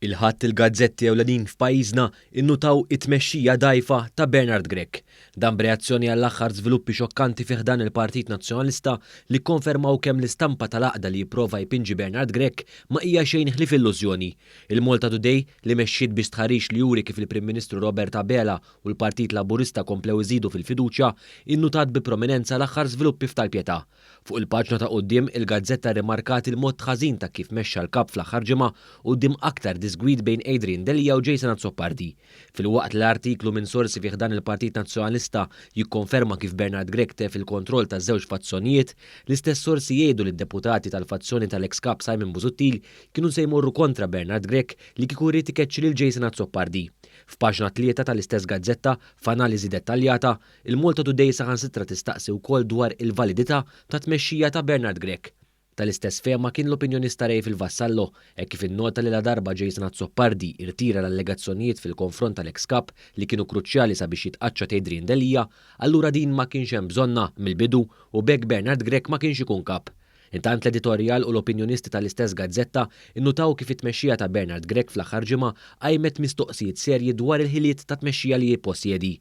Il-Ħadd il-gazzetti ewlenin f'pajjiżna innutaw it-tmexxija dgħajfa ta' Bernard Grech. Dan b'reazzjoni għall-aħħar żviluppi xokkanti fi ħdan il-Partit Nazzjonalista li kkonfermaw kemm l-istampa tal-għaqda li jipprova jpinġi Bernard Grech ma hija xejn ħlief illużjoni. Il-Malta Today, li mexxiet bi stħarriġ li juri kif il-Prim Ministru Robert Abela u l-Partit Laburista komplew iżidu fil-fiduċja, innutat bi prominenza l-aħħar żviluppi f'Tal-Pietà. Fuq il-paġna ta' quddiem, il-gazzetta rrimarkat il-mod ħażin ta' kif mexxa l-Kap fl-aħħar ġimgħa quddiem aktar diżgwid bejn Adrian Delia u Jason Azzopardi. Filwaqt li l-artiklu minn sorsi fi ħdan il-Partit Nazzjonalista jikkonferma kif Bernard Grech tilef il-kontroll taż-żewġ fazzjonijiet, l-istess sorsi jgħidu li d-deputati tal-fazzjoni tal-eks Kap Simon Busuttil kienu se jmorru kontra Bernard Grech li kieku ried ikeċċi lil Jason Azzopardi. F'paġna 3 tal-istess gazzetta, f'analiżi dettaljata, il-Malta Today saħansitra tistaqsi wkoll dwar il-validità ta' tmexxija ta' Bernard Grech. Tal-istess fehma kien l-opinjonista Ray Vassallo, hekk kif innota li la darba Jason Azzopardi irtira l-allegazzjonijiet fil-konfront tal-ex kap li kienu kruċjali sabiex jitqaċċat Adrian Delia, allura din ma kienx hemm bżonnha mill-bidu u b'hekk Bernard Grech ma kienx ikun kap. Intant l-editorjal u l-opinjonisti tal-istess gazzetta innutaw kif it-tmexxija ta' Bernard Grech fl-aħħar ġimgħa qajmet mistoqsijiet serji dwar il-ħiliet ta' tmexxija li jipposjedi.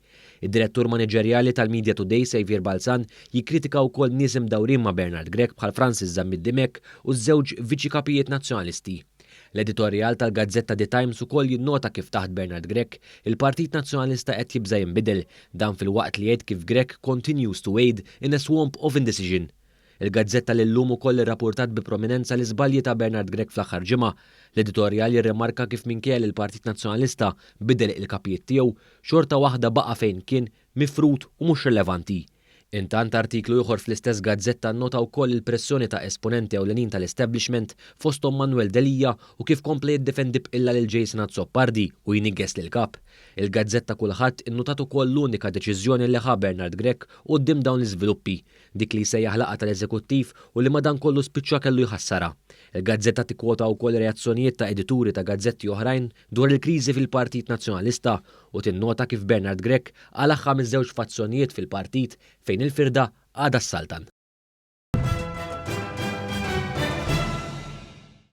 Id-direttur maniġerjali tal-Media Today, Xavier Balzan, jikkritika wkoll nies imdawrin ma' Bernard Grech bħal Francis Zammit Dimech u żewġ viċi kapijiet nazzjonalisti. L-editorjal tal-gazzetta The Times ukoll jinnota kif taħt Bernard Grech il-Partit Nazzjonalista qed jibża jinbidel, dan filwaqt li jgħid kif Grech continues to wade in a swamp of indecision. Il-gazzetta l-Illum ukoll irrapportat bi prominenza l-iżbalji ta' Bernard Grech fl-aħħar ġimgħa. L-editorjal jirrimarka kif minkejja li l-Partit Nazzjonalista bidel il-kapijiet tiegħu, xorta waħda baqa' fejn kien, mifrut u mhux rilevanti. Intant artiklu ieħor fl-istess gazzetta nnota wkoll il-pressjoni ta' esponenti ewlenin tal-establishment, fosthom Manuel Delia, u kif kompla jiddefendi b'qilla lil Jason Azzopardi u jnigges lil kap. Il-gazzetta Kullħadd innutat ukoll l-unika deċiżjoni li ħa Bernard Grech quddiem dawn l-iżviluppi, dik li jsejjaħ laqgħa tal-eżekuttiv u li madankollu spiċċa kellu jħassarha. Il-gazzetta tikkwota wkoll reazzjonijiet ta' edituri ta' gazzetti oħrajn dwar il-kriżi fil-Partit Nazzjonalista u tinnota kif Bernard Grech għalaħħa miż-żewġ fazzjonijiet fil-partit fejn il-firda għadha ssaltan.